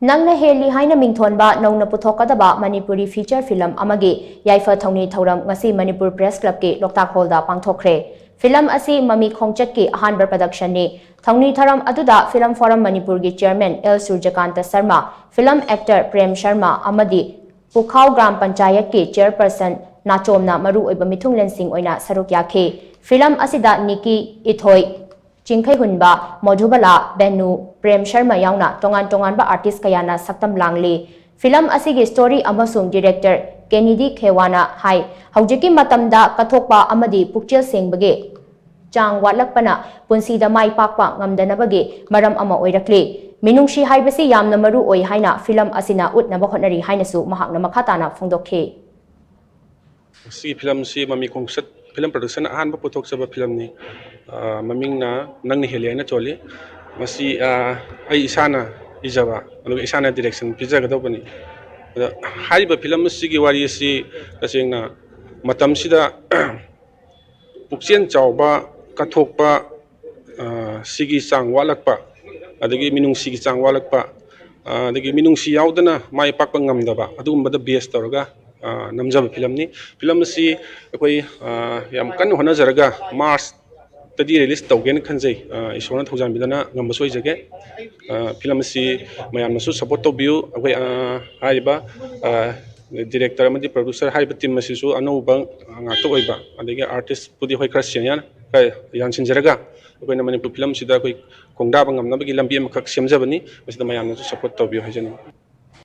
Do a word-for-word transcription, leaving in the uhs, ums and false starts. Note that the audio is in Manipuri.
ꯅꯪꯅ ꯍꯦꯜꯂꯤ ꯍꯥꯏꯅ ꯃꯤꯡꯊꯣꯟꯕ ꯅꯧꯅ ꯄꯨꯊꯣꯛꯀꯗꯕ ꯃꯅꯤꯄꯨꯔꯤ feature film ꯑꯃꯒꯤ ꯌꯥꯏꯐ ꯊꯧꯅꯤ ꯊꯧꯔꯝ ꯉꯁꯤ ꯃꯅꯤꯄꯨꯔ Press Clubꯀꯤ ꯂꯣꯛꯇꯥꯛ Hallꯗ ꯄꯥꯡꯊꯣꯛꯈ꯭ꯔꯦ꯫ Film ꯑꯁꯤ ꯃꯃꯤ ꯈꯣꯡꯆꯠꯀꯤ ꯑꯍꯥꯟꯕ productionꯅꯤ꯫ ꯊꯧꯅꯤ ꯊꯧꯔꯝ ꯑꯗꯨꯗ Film Forum ꯃꯅꯤꯄꯨꯔꯒꯤ chairman L Surjakanta Sharma, film actor Prem Sharma ꯑꯃꯗꯤ ꯄꯨꯈꯥꯎ ꯒ꯭ꯔꯥꯝ ꯄꯟꯆꯥꯌꯠꯀꯤ chairperson ꯅꯥꯆꯣꯝꯅ ꯃꯔꯨꯑꯣꯏꯕ ꯃꯤꯊꯨꯡꯂꯦꯟꯁꯤꯡ ꯑꯣꯏꯅ ꯁꯔꯨꯛ ꯌꯥꯈꯤ꯫ Film ꯑꯁꯤꯗ ꯅꯤꯀꯤ, ꯏꯊꯣꯏ, ꯆꯤꯡꯈꯩꯍꯨꯟꯕ, ꯃꯣꯙꯨꯕꯂꯥ, ꯕꯦꯅꯨ, ꯄ꯭ꯔꯦꯝ ꯁꯔꯃ ꯌꯥꯎꯅ ꯇꯣꯉꯥꯟ ꯇꯣꯉꯥꯟꯕ artist ꯀꯌꯥꯅ ꯁꯛꯇꯝ ꯂꯥꯡꯂꯤ꯫ Film ꯑꯁꯤꯒꯤ story ꯑꯃꯁꯨꯡ director ꯀꯦꯅꯤꯗꯤ ꯈꯦꯋꯥꯅ ꯍꯥꯏ, ꯍꯧꯖꯤꯛꯀꯤ ꯃꯇꯝꯗ ꯀꯠꯊꯣꯛꯄ ꯑꯃꯗꯤ ꯄꯨꯛꯆꯦꯜ ꯁꯦꯡꯕꯒꯤ ꯆꯥꯡ ꯋꯥꯠꯂꯛꯄꯅ ꯄꯨꯟꯁꯤꯗ ꯃꯥꯏ ꯄꯥꯛꯄ ꯉꯝꯗꯅꯕꯒꯤ ꯃꯔꯝ ꯑꯃ ꯑꯣꯏꯔꯛꯂꯤ꯫ ꯃꯤꯅꯨꯡꯁꯤ ꯍꯥꯏꯕꯁꯤ ꯌꯥꯝꯅ ꯃꯔꯨ ꯑꯣꯏ ꯍꯥꯏꯅ film ꯑꯁꯤꯅ ꯎꯠꯅꯕ ꯍꯣꯠꯅꯔꯤ ꯍꯥꯏꯅꯁꯨ ꯃꯍꯥꯛꯅ ꯃꯈꯥ ꯇꯥꯅ ꯐꯣꯡꯗꯣꯛꯈꯤ꯫ ꯃꯁꯤꯒꯤ filmꯁꯤ ꯃꯃꯤ ꯈꯣꯡꯆꯠ film production ꯑꯍꯥꯟꯕ ꯄꯨꯊꯣꯛꯆꯕ filmꯅꯤ꯫ ꯑ, ꯃꯃꯤꯡꯅ ꯅꯪꯅ ꯍꯦꯜꯂꯤ ꯍꯥꯏꯅ ꯆꯣꯜꯂꯤ꯫ ꯃꯁꯤ, ꯑ, ꯑꯩ ꯏꯁꯥꯅ ꯏꯖꯕ, ꯑꯗꯨꯒ ꯏꯁꯥꯅ direction ꯄꯤꯖꯒꯗꯧꯕꯅꯤ꯫ ꯑꯗ ꯍꯥꯏꯔꯤꯕ film ꯑꯁꯤꯒꯤ ꯋꯥꯔꯤ ꯑꯁꯤ ꯇꯁꯦꯡꯅ ꯃꯇꯝꯁꯤꯗ ꯄꯨꯛꯆꯦꯜ ꯆꯥꯎꯕ, ꯀꯠꯊꯣꯛꯄ, ꯑ, ꯁꯤꯒꯤ ꯆꯥꯡ ꯋꯥꯠꯂꯛꯄ, ꯑꯗꯒꯤ ꯃꯤꯅꯨꯡꯁꯤꯒꯤ ꯆꯥꯡ ꯋꯥꯠꯂꯛꯄ, ꯑ, ꯑꯗꯒꯤ ꯃꯤꯅꯨꯡꯁꯤ ꯌꯥꯎꯗꯅ ꯃꯥꯏ ꯄꯥꯛꯄ ꯉꯝꯗꯕ, ꯑꯗꯨꯒꯨꯝꯕꯗ base ꯇꯧꯔꯒ, ꯑ, ꯅꯝꯖꯕ filmꯅꯤ꯫ Film ꯑꯁꯤ ꯑꯩꯈꯣꯏ, ꯑ, ꯌꯥꯝ ꯀꯟꯅ ꯍꯣꯠꯅꯖꯔꯒ Marchꯇꯗꯤ release ꯇꯧꯒꯦꯅ ꯈꯟꯖꯩ꯫ ꯑ, ꯏꯁꯣꯔꯅ ꯊꯧꯖꯥꯟꯕꯤꯗꯅ ꯉꯝꯕꯁꯨ ꯑꯣꯏꯖꯒꯦ꯫ ꯑ, film ꯑꯁꯤ ꯃꯌꯥꯝꯅꯁꯨ support ꯇꯧꯕꯤꯌꯨ꯫ ꯑꯩꯈꯣꯏ, ꯑ, ꯍꯥꯏꯔꯤꯕ, ꯑ, director ꯑꯃꯗꯤ producer ꯍꯥꯏꯔꯤꯕ team ꯑꯁꯤꯁꯨ ꯑꯅꯧꯕ ꯉꯥꯛꯇ ꯑꯣꯏꯕ, ꯑꯗꯒꯤ artistꯄꯨꯗꯤ ꯍꯣꯏ ꯈꯔ senior ꯈꯔ ꯌꯥꯟꯁꯤꯟꯖꯔꯒ ꯑꯩꯈꯣꯏꯅ ꯃꯅꯤꯄꯨꯔ filmꯁꯤꯗ ꯑꯩꯈꯣꯏ ꯈꯣꯡꯗꯥꯕ ꯉꯝꯅꯕꯒꯤ ꯂꯝꯕꯤ ꯑꯃꯈꯛ ꯁꯦꯝꯖꯕꯅꯤ꯫ ꯃꯁꯤꯗ ꯃꯌꯥꯝꯅꯁꯨ support ꯇꯧꯕꯤꯌꯨ ꯍꯥꯏꯖꯅꯤꯡꯏ꯫